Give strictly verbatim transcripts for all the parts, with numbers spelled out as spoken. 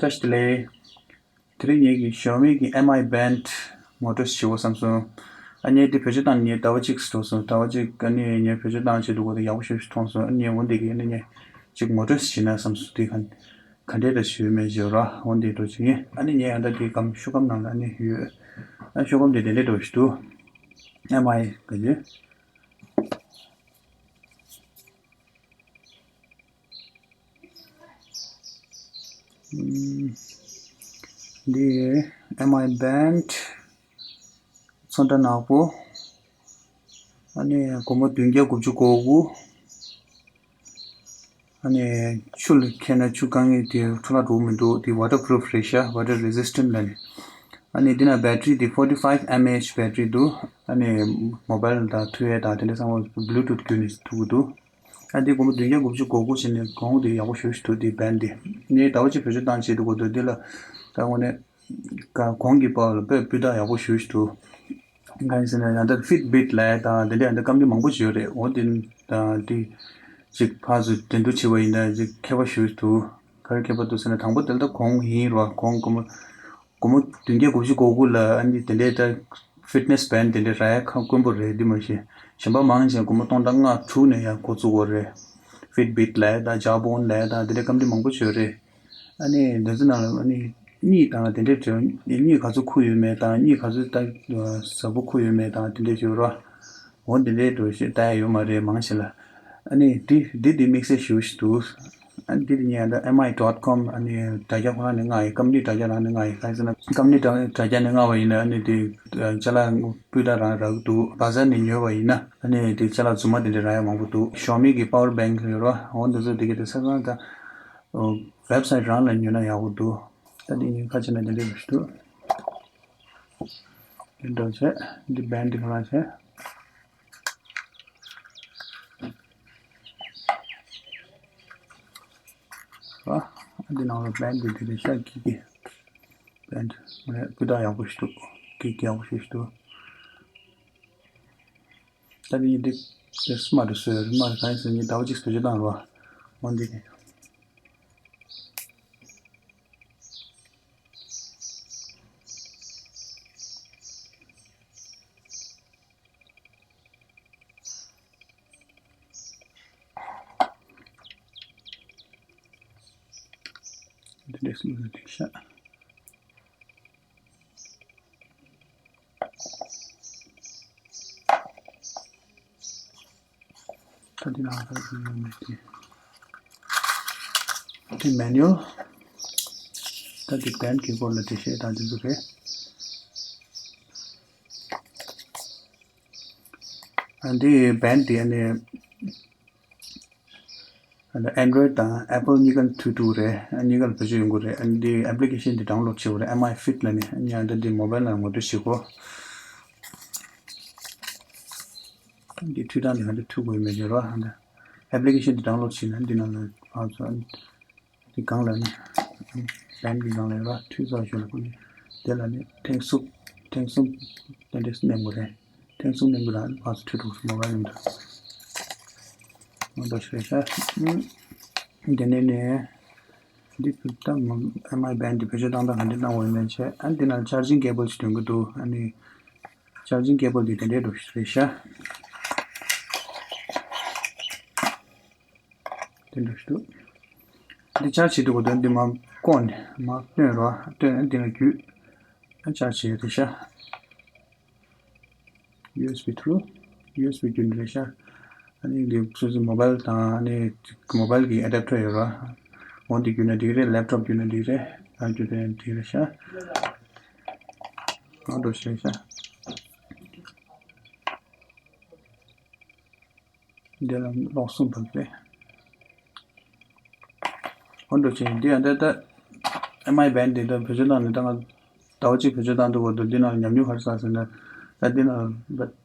བཀྲ་ཤིས་བདེ་ལེགས། དེ་རིང་ངེད་ཀྱིས་Xiaomi་གི་M I band་ངོ་སྤྲོད་ཞུ་བསམ་སོང་། ཨ་ནི་དེ་བེད་སྤྱོད་བཏང་ནས་ཟླ་བ་གཅིག་འགྲོ་སོང་། ཟླ་བ་གཅིག་ཨ་ནི་ངས་བེད་སྤྱོད་བཏང་བྱས་འདུག་གོ། དེ་ཡག་པོ་ཞེ་པོ་ཞིག་མཐོང་སོང་། ཨ་ནི་འོ་འདི་གི་ཨ་ནི་ངས་ཅིག་ངོ་སྤྲོད་ཞུས་ན་བསམ་སོང་། དེ་ག་ག་འདྲས་འདྲ་ཞུས་མེད་ཞུ་ར། འོ་འདི་འགྲོ་ཅིག་ཡིན། ཨ་ནི་ངས་ཨ་ད་དེ་གམ་ཤོག་སྒམ་ནང་ལ་ཨ་ནི་ཡོད། ཨ་ཤོག་སྒམ་དེ་དེ་འདྲས་འགྲོ་ཞིག་འདུག M I་ག་ཅིག་འདི་M I band་ཚོན་ཁྲ་ནག་པོ། ཨ་ནི་སྒོར་མོ་བདུན་བརྒྱ་དགུ་བཅུ་གོ་དགུ། ཨ་ནི་ཆུ་ལ་འཁྱེར་ན་ཆུ་དཀའ་ངལ་དེ་འཕྲོ་བརླག་འགྲོ་གི་མི་འདུག་དེ་waterproof་རེད་ཤག water resistant་ལབ་ནས། ཨ་ནི་འདི་ན་battery་དེ་forty five mAh battery་འདུག་ཨ་ནི་mobile་དང་ཐུག་ཡས་དང་དེ་འདྲ་ཚང་མ་Bluetooth་བརྒྱུད་ནས་ཐུག་གི་འདུག་ཨ་འདི་སྒོར་མོ་བདུན་བརྒྱ་དགུ་བཅུ་གོ་དགུ་བྱས་ནས་གོང་དེ་ཡག་པོ་ཞེ་པོ་ཞིག་འདུག་དེ་བན་དེ། ངས་ཟླ་བ་གཅིག་བེད་སྤྱོད་བཏང་བྱས་འདུག་གོ། འདི་ལ་ད་དངོས་གནས་ག་གོང་གི་པར་ལ་དཔེ་སྤུས་དག་ཡག་པོ་ཞེ་པོ་ཞིག་འདུག་གང་ཡིན་ཟེར་ན་ཡང་ད་Fitbit་ལབ་ཡ་དང་དེ་འདྲ་ཡང་ད་ཀམ་པ་ནི་མང་པོ་ཞིག་ཡོད་རེད། འོ་དེ་དང་དེ་ཅིག་ཕར་ཚུར་འགྲན་བསྡུར་བྱེད་པ་ཡིན་ན་ཅིག་ཁྱད་པར་ཞེ་པོ་ཞིག་འདུག་ག་རེ་ཁྱད་པར་འདུག་ཟེར་ན་དང་པོ་དེ་ལ་ད་གོང་ཡིན་རོ། གོང་སྒོར་མོ་སྒོར་མོ་བདུན་བརྒྱ་དགུ་བཅུ་གོ་དགུ་ལ་ཨ་ནི་དེ་འདྲའི་ད་fitness band་དེ་འདྲའི་རག་ཡ་ཁག་དཀོན་པོ་རེད། འདི་མ་གཞི་གཞན་པ་མང་ཆེ་སྒོར་མོ་སྟོང་ཕྲག་ལྔ་དྲུག་ནས་ཡང་འགོ་བཙུགས་པ་རེད། Fitbit་ལབ་ཡ་དང་Jawbone་ལབ་ཡ་དང་དེ་འདྲའི་ཀམ་པ་ནི་མང་པོ་ཞིག་ཡོད་རེད། ཨ་ནི་འདི་ཚོ་ནང་ལ་ཨ་ནི་གཉིད་དང་དེ་འདྲའི་འདྲ་གཉིད་ག་ཚོད་ཁུག་ཡོད་མེད་དང་གཉིད་ག་ཚོད་ད་ཟབ་པོ་ཁུག་ཡོད་མེད་དང་དེ་འདྲའི་ཞིག་ཡོད་རེད། འོ་འདི་འདྲའི་འདྲ་ཞིག་ལྟ་ཡ་ཡོད་མ་རེད་མང་ཆེ་ལ། ཨ་ནི་འདི་འདི་འདི་དམིགས་བསལ་ཞེ་པོ་ཞིག་འདུག་ཨ་ནི་འདི་འདི་ཉན་ད་M I dot com་ཨ་ནི་དྲ་རྒྱ་ཁོ་རང་ནས་མངགས་ཡིན། ཀམ་པ་ནི་དྲ་རྒྱ་རང་ནས་མངགས་ཡིན། གང་ཡིན་ཟེར་ན་ཀམ་པ་ནི་དྲ་དྲ་རྒྱ་ནས་མངགས་པ་ཡིན་ན་ཨ་ནི་འདི་ཅ་ལག་སྤུས་དག་རང་རག་གི་འདུག་བ་ཛར་ནས་ཉོས་པ་ཡིན་ན་ཨ་ནི་འདི་ཅ་ལག་རྫུན་མ་དེ་འདྲ་རག་ཡ་མང་པོ་འདུག Xiaomi་གི་power bank་ཡོད་རོ། འོ་འདི་ཚོ་འདི་ག་དེ་ས་གང་ད་website་རང་ལ་ཉོས་ན་ཡག་པོ་འདུག་ད་འདི་ཉིན་ཁ་ཕྱེ་ན་འདི་འདྲ་ཞིག་འདུག་འདི་འདྲ་བྱས་འདི་བན་འདི་ག་རང་བྱས། ཨ་འདི་ནང་ལ་བན་འདི་འདི་རེད་ཤག་ཀི་ཀི་བན་འདི་སྤུས་དག་ཡག་པོ་ཞིག་འདུག་ཀི་ཀི་ཡག་པོ་ཞིག་འདུག་ད་འདི་འདི་སི་མ་ཊི་སོ་ཡ་རི་མ་ཊི་གང་ཡིན་ཟེར་ནས་ཟླ་བ་གཅིག་བེད་སྤྱོད་བཏང་རོགས། འོ་འདི་ནི། འདི་འདྲས་སུ་འདུག་ཤག་ད་འདི་ནང་ལ་འདི་ཡོད་མེད་དེ། འདི་མེ་ནུ་ཨལ། ད་འདི་བན་གྱི་སྐོར་ལ་འགྲེལ་བཤད་དང་འདི་ཚོ་རེད། ཨ་འདི་བན་འདི་ཨ་ནི་ཨ་ནི་Android་དང་Apple་གཉིས་ཀ་མཐུད་འདུག་རེད། ཨ་གཉིས་ཀ་ལ་བེད་སྤྱོད་ཡོང་གི་རེད། ཨ་འདི་application་འདི་download་བྱེད་དགོས་རེད། M I Fit་ལ་ནི་ཨ་ནི་ཨ་འདི་འདི་mobile་ལ་ངོ་སྤྲོད་བྱེད་དགོས། འདི་མཐུད་སྟངས་འདི་ག་འདྲ་མཐུད་དགོས་ཡོད་མེད་ཅེས་རོ། ཨ་འདི་application་འདི་download་བྱེད་ན་འདི་ནང་ལ་ཕར་ཚུར་ཨ་ནི། དེ་གང་ལ་ནི་ལན་གྱི་གང་ལ་ཡོད་ར་འཐུས་ཚོགས་ཞུ་ལ་ཀུན་དེ་ལ་ནི་ཐེངས་གསུམ་ཐེངས་གསུམ་དེ་འདྲས་མནན་དགོས་རེད། ཐེངས་གསུམ་མནན་དགོས་ར་ཕར་ཚུར་འཐུས་འགྲོ་མོ་བ་ཡིན་འདུག་མ་འདོད་ཞིག་རེད་ཤག་དེ་ནས་ནས་འདི་ད་M I band་འདི་བེད་སྤྱོད་བཏང་སྟངས་ག་འདྲས་གནང་བ་ཡིན་མིན་བྱས། ཨ་འདི་ནང་charging cable་ཞིག་འདོན་གི་འདུག་ཨ་ནི་charging cable་འདི་དེ་འདྲས་འགྲོ་ཞིག་རེད་ཤག་དེ་འདྲ་ཞིག་འདུག་འདི་ཆར་བྱེད་དུས་གོ་དོན་འདི་མ་བཀོག་ནས་མ་བཏོན་རོགས། བཏོན་ནས་འདི་ལ་བརྒྱུད་ཨ་ཆར་བྱེད་རེད་ཤག་ཡུ་ཨེས་བི་through ཡུ་ཨེས་བི་བརྒྱུད་ནས་རེད་ཤག་ཨ་ནི་འདི་སོ་སོའི་མོ་བལ་དང་ཨ་ནི་མོ་བལ་གི་ཨེ་ཌེབ་ཊར་ཡོད་ར། འོ་འདི་བརྒྱུད་ན་འགྲིག་རེད། ལེབ་ཊོབ་བརྒྱུད་ན་འགྲིག་རེད། གང་བརྒྱུད་ན་འགྲིག་རེད་ཤག་འོ་འགྲོ་ཤག་ཤག་འདི་ལ་ཀློག་གསུམ་བབས་རེད། འོ་འདྲ་བྱས་འདི་ཡང་ད་ལྟ་M I band་འདི་ད་བེད་སྤྱོད་བཏང་ནས་ད་ང་ཟླ་བ་གཅིག་བེད་སྤྱོད་བཏང་འདུག་གོ། འདི་ནང་ཉམས་མྱོང་ག་རེ་བསགས་ཟེར་ན། ད་འདི་ནང་ད་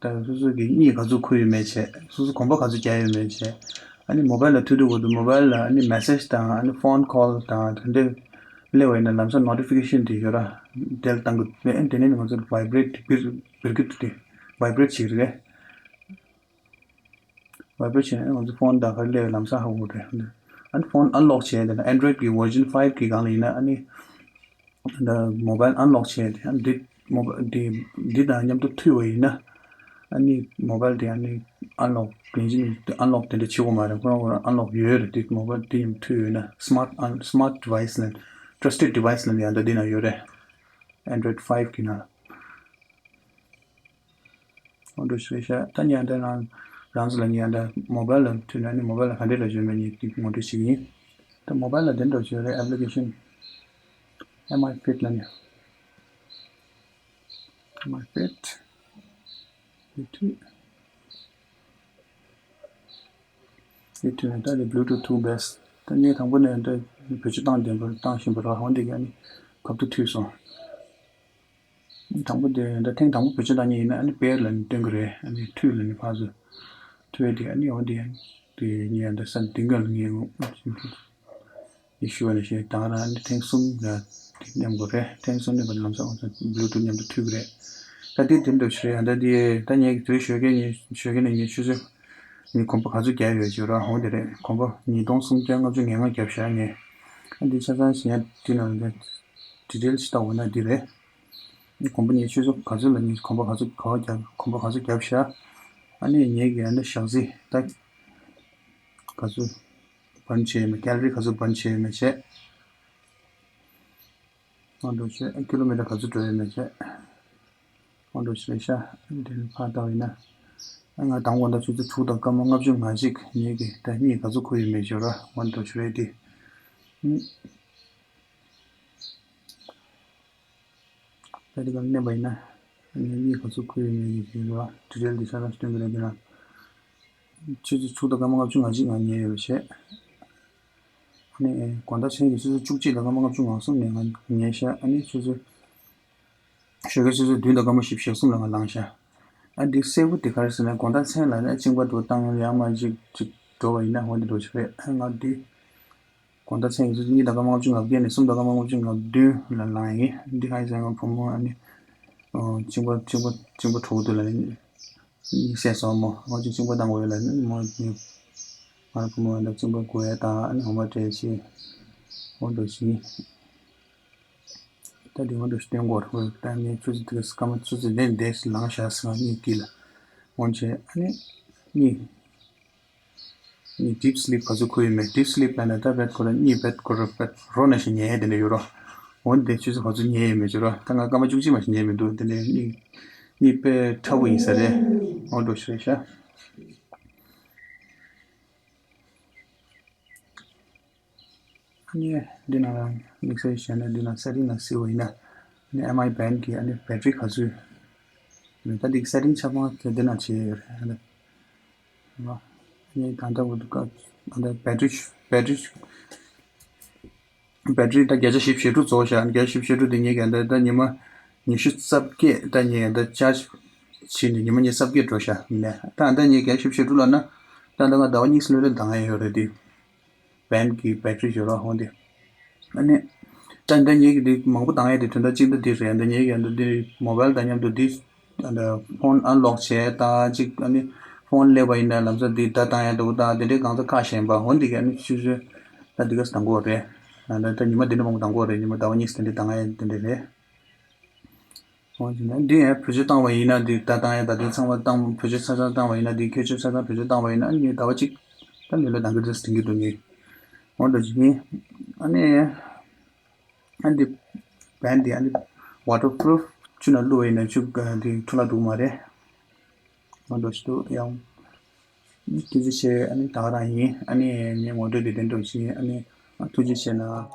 སོ་སོ་གི་གཉིད་ག་ཚོད་ཁུག་ཡོད་མེད་བྱས། སོ་སོ་གོམ་པ་ག་ཚོད་རྒྱག་ཡོད་མེད་བྱས། ཨ་ནི་མོ་བལ་ལ་མཐུད་འདུག་གོ། འདི་མོ་བལ་ལ་ཨ་ནི་མེ་སེཇ་དང་ཨ་ནི་ཕོན་ཀོལ་དང་དེ་འདྲ་སླེབས་པ་ཡིན་ན་ལམ་སང་ནོ་ཊི་ཕི་ཀེ་ཤན་དེ་ཡོད་ར། དེ་ལ་བཏང་གི་འདུག་དེ་ནས་ང་ཚོ་ལ་བྷའི་བྷི་རེཊ་འབིར་འབིར་གི་འདུག་དེ་བྷའི་བྷི་རེཊ་བྱེད་ཀྱི་རེད། བྷའི་བྷི་རེཊ་བྱས་ནས་ང་ཚོ་ཕོན་དང་ག་རེ་སླེབས་ཡོད་ལམ་སང་ཧ་གོ་གི་རེད། ཨ་ནི་ཕོན་ཨན་ལོག་བྱས་དེ་ན་ཨན་ཌོ་རོ་ཡིཌ་གི་ཝར་ཤན་ཕའིབ་གི་སྒང་ལ་ཡིན་ན། ཨ་ནི་ད་མོ་བཱལ་ཨན་ལོག་བྱས་དེ་ཨ་འདི་མོ་བཱལ་འདི་འདི་དང་མཉམ་དུ་མཐུད་པ་ཡིན་ན། ཨ་ནི་མོ་བཱལ་དེ་ཨ་ནི་ཨན་ལོག་ཡིན་གཅིག་ཨན་ལོག་དེ་འདྲ་བྱེད་དགོས་མ་རེད། ཁོ་རང་ཁོ་རང་ཨན་ལོག་ཡོད་རེད། དེ་མོ་བཱལ་དེ་མཉམ་མཐུད་ཡོད་ན། སི་མཱར་ཊི་ཨན་སི་མཱར་ཊི་ཌི་ཝའི་སི་ལབ་ཊྲ་སི་ཊེཌ་ཌི་ཝའི་སི་ལབ་ཡང་ད་འདི་ན་ཡོད་རེད། ཨན་ཌོ་རོ་ཡིཌ་ཕའིབ་གི་ནང་ལ། ངོ་སྤྲོད་ཞུ་ཤག་ད་ཉན་དེ་རང་རང་ཚོ་ལ་ཉན་དེ་མོ་བཱལ་ལ་མཐུད་ན་ནི་མོ་བཱལ་ལ་ག་འདྲས་ལ་བྱོན་མེད་ཉིད་དེ་ངོ་སྤྲོད་ཞུ་གི་ཡིན། ད་མོ་བཱལ་ལ་དེ་འདྲ་བྱོས་རེད། ཨེབ་ལི་ཀེ་ཤན་ཨེམ་ཨའི་ཕིཊ་ལ་ནི་ཨེམ་ཨའི་ཕིཊ་དེ་མཐུད་དེ་མཐུད་ནས་ད་དེ་བྷུ་ལུ་ཊུཐ་ཐུག་བེས། ད་ངས་དང་པོ་ནས་ད་བེད་སྤྱོད་བཏང་བདེ་པོ་བཏང་བཞིན་པ་ར་ཧོན་དེ་ག་ནི་ཁབ་ཏུ་མཐུད་སོང་། དང་པོ་དེ་ད་ཐེངས་དང་པོ་བེད་སྤྱོད་བཏང་མཁན་ཡིན་ན་ཨ་ནི་པེར་ལ་ནི་སྟོན་གི་རེད། ཨ་ནི་མཐུད་ལ་ནི་ཕར་ཚུར་མཐུད་དེ་ཨ་ནི་འོ་དེ་དེ་ངས་ད་ས་འདི་འགའ་ལ་ངས་ངས་ཞུ་བ་ནི་ཞེས་ད་ག་རང་ཨ་ནི་ཐེངས་གསུམ་ལ་དེ་མཉམ་དགོས་རེད། ཐེངས་གསུམ་ནི་ལམ་སང་བྷུ་ལུ་ཊུཐ་མཉམ་དུ་མཐུད་གི་རེད། ད་དེ་དེ་འདྲ་ཞིག་རེད། ད་དེ་ད་ངས་དེ་ཞོགས་ཀས་ངས་ཞོགས་ཀས་ནས་ངས་ཆུ་ཚོད་ངས་གོམ་པ་ག་ཚོད་བརྒྱབ་ཡོད་ཅེས་ར་ཧོན་དེ་རེད། གོམ་པ་ཉིས་སྟོང་སུམ་བརྒྱ་ལྔ་བཅུ་ང་ལྔ་བརྒྱབ་བཞག་ངས། ཨ་འདི་ཆ་ཚང་ཞིག་ཡང་དེ་ནང་ལ་ཌི་ཊེལ་ཞིག་ལྟ་འོ་ན་འདི་རེད། གོམ་པ་ངས་ཆུ་ཚོད་ག་ཚོད་ལ་ངས་གོམ་པ་ག་ཚོད་ག་བ་བརྒྱབ་གོམ་པ་ག་ཚོད་བརྒྱབ་ཤག་ཨ་ནི་ངས་ཀྱི་ཨ་ནི་ཞག་རྩི་ད་ག་ཚོད་བར་ན་བྱས་ཡོད་མེད། ཀེ་ལོ་རི་ག་ཚོད་བར་ན་བྱས་ཡོད་མེད་བྱས། ཨོ་འགྲོ་བྱས་ཀི་ལོ་མི་ཊར་ག་ཚོད་འགྲོ་ཡོད་མེད་བྱས། ཨོ་འགྲོ་བྱས་ཤག་འདི་ནས་ཕར་ལྟ་བ་ཡིན་ན། ང་དང་པོ་ད་ཆུ་ཚོད་དྲུག་དང་སྐར་མ་ལྔ་བཅུ་ང་གཅིག་ངས་ཀྱི་ད་གཉིད་ག་ཚོད་ཁུག་ཡོད་མེད་བྱས་ར་ཨོ་འགྲོ་བྱས་རེད་དེ། ད་དེ་ག་ལ་གནས་པ་ཡིན་ན། ངས་གཉིད་ག་ཚོད་ཁུག་ཡོད་མེད་ཀྱི་དེ་རེད་བ། ཌི་ཊེལ་འདི་ཆ་ཚང་སྟོན་གྱི་རེད་འདི་ན། ཆུ་ཚོད་དྲུག་དང་སྐར་མ་ལྔ་བཅུ་ང་གཅིག་ང་ཉལ་ཡོད་པ་བྱས། ཨ་ནི་དགོང་དག་མཚན་གྱི་ཆུ་ཚོད་བཅུ་གཅིག་དང་སྐར་མ་ལྔ་བཅུ་ང་གསུམ་ནས་ང་ཉལ་ཤག་ཨ་ནི་ཆུ་ཚོད་ཞོགས་ཀའི་ཆུ་ཚོད་བདུན་དང་སྐར་མ་བཞི་བཅུ་ཞེ་གསུམ་ལ་ང་ལངས་ཤག་ཨ་འདི་གསལ་པོ་དེ་ག་རེ་ཟེར་ན་དགོང་དག་མཚན་ལ་ནི་གཅིན་པ་འདུག་བཏང་ཡང་མ་གཅིག་གཅིག་འགྲོ་བ་ཡིན་ན་འོ་འདི་འགྲོ་ཆོག་རེད། ཨ་ང་འདི། དགོང་དག་མཚན་གྱི་ཆུ་ཚོད་གཉིས་དང་སྐར་མ་ལྔ་བཅུ་ང་བརྒྱད་ནས་གསུམ་དང་སྐར་མ་ལྔ་བཅུ་ང་བདུན་ལ་ལངས་ཡིན། འདི་ག་ཡིན་ཟེར་ན་ང་བུ་མོ་ཨ་ནི་ཨོ་གཅིན་པ་གཅིན་པ་གཅིན་པ་གྲོགས་འདུག་ལ་ནི་གཉིད་སད་སོང་མོ། ང་ཅིག་གཅིན་པ་བཏང་དགོས་ཡོད་ལ་ནི་མོ་ནི་ང་བུ་མོ་ཨ་ནི་གཅིན་པ་དགོས་ཡ་དང་ཨ་ནི་འོ་མ་སྤྲད་ཤི་འོ་འགྲོ་ཤི། ད་འདི་འོ་འགྲོ་ཤི་སྟོན་དགོས་རེད། ད་ངས་ཆུ་ཚོད་དེ་སྐར་མ་ཆུ་ཚོད་བདུན་བདུན་ལངས་བཞག་སོང་གཉིད་སྐྱིད་ལ་འོན་ཆེ་ཨ་ནི་གཉིད། ངས་ཌིབ་སི་ལིབ་ག་ཚོད་ཁུག་ཡོད་མེད། ཌིབ་སི་ལིབ་ལབ་ན་ད་བེད་ཁོ་ར་གཉིད་བེད་ཁོ་ར་བེད་རོ་ན་ཞིག་ཉལ་དེ་འདྲ་ཡོད་རོ། འོན་ཏེ་ཆུ་ཚོད་ག་ཚོད་ཉལ་ཡོད་མེད་ཅོ་རོ། ད་ང་སྐར་མ་བཅུ་གཅིག་མ་ཞིག་ཉལ་མི་འདུག་དེ་འདྲ་གཉིད་གཉིད་དཔེ་ཕྲ་བོ་ཡིན་ས་རེད། འོ་འགྲོ་ཤི་རེད་ཤག་ཨ་ནི་འདི་ནང་ལ་དམིགས་བསལ་བཤད་ན་འདི་ནང་སེ་ཊིང་ནང་གཟིགས་པ་ཡིན་ན་ཨ་ནི་ཨེམ་ཨའི་བེན་གི་ཨ་ནི་བེ་ཊི་རི་ག་ཚོད་ཡོད་ད་འདི་སེ་ཊིང་ཆ་ཚང་དེ་འདི་ནང་བྱས་ཡོད་རེད། ཨ་ནི་ད་ལྟ་བར་དུ་ད་ལྟ་བེ་ཊི་རི་བེ་ཊི་རི་བེ་ཊི་རི་ད་བརྒྱ་ཆ་བཞི་བཅུ་ཞེ་དྲུག་རྫོགས་ཤག་བརྒྱ་ཆ་བཞི་བཅུ་ཞེ་དྲུག་དེ་ངས་ཀྱང་ད་ལྟ་ཉི་མ་ཉི་ཤུ་རྩ་བརྒྱད་ད་ངས་ད་ཅར་ཇི་བྱས་ནས་ཉི་མ་ཉི་ཤུ་རྩ་བརྒྱད་འགྲོ་ཤག་ནས་ད་ལྟ་ངས་བརྒྱ་ཆ་བཞི་བཅུ་ཞེ་དྲུག་ལབ་ན་ད་ལྟ་ང་ཟླ་བ་གཉིས་ལྷོད་ལྷོད་འདང་ཡ་ཡོད་རེད་དེ། བེན་གི་བེ་ཊི་རི་ཡོད་ར་ཧོ་འདི། ཨ་ནི། ད་ལྟ་ངེད་ཀྱི་འདི་མང་པོ་བཏང་ཡས་དེ་དོན་དག་གཅིག་འདི་འདི་རེད། ད་ངེད་ཀྱི་འདི་འདི་མོ་བལ་དང་མཉམ་དུ་འདི་ཕོན་ཨན་ལོག་བྱས་ད་གཅིག་ཨ་ནི་ཕོན་སླེབས་པ་ཡིན་ན་ལམ་སང་འདི་ད་བཏང་ཡས་འདུག་ད་དེ་འདྲའི་གང་ཚ་ཁག་ཞན་པ་ཧོ་འདི་ག་ཨ་ནི་ཆུ་ཚོད་ད་འདི་ག་ས་དང་པོ་རེད། ད་ད་ཉི་མ་འདི་འདྲ་མང་པོ་དང་པོ་རེད། ཉི་མ་ཟླ་བ་གཉིས་དེ་འདྲ་བཏང་ཡས་དེ་འདྲ་རེད། འོ་དེ་ནས་འདི་ཡང་བེད་སྤྱོད་བཏང་བ་ཡིན་ན་འདི་ད་བཏང་ཡ་ད་འདི་ཚང་མ་བཏང་བེད་སྤྱོད་ཆ་ཚང་བཏང་བ་ཡིན་ན་འདི་ཁྱད་ཆོས་ཆ་ཚང་བེད་སྤྱོད་བཏང་བ་ཡིན་ན་ངས་ཟླ་བ་གཅིག་ད་ལོས་ལ་ད་གི་འདྲ་སེ་དྲན་གྱི་འདུག་ངས། འོ་འདྲ་ཞིག་ཡིན། ཨ་ནི་ཨ་འདི་བན་འདི་ཨ་ནི་ཝ་ཊར་པུ་རུབ་ཆུ་ནང་བླུགས་པ་ཡིན་ན་ཆུ་འདི་འཁྲུ་ལ་འདུག་མ་རེད། འོ་འདྲ་ཞིག་འདུག་ཡང་། ཐུགས་རྗེ་ཆེ། ཨ་ནི་ད་ག་རང་ཡིན། ཨ་ནི་ངའི་ངོ་སྤྲོད་འདི་དེ་འདྲ་ཞིག་ཡིན། ཨ་ནི་ཐུགས་རྗེ་ཆེ་གནང་།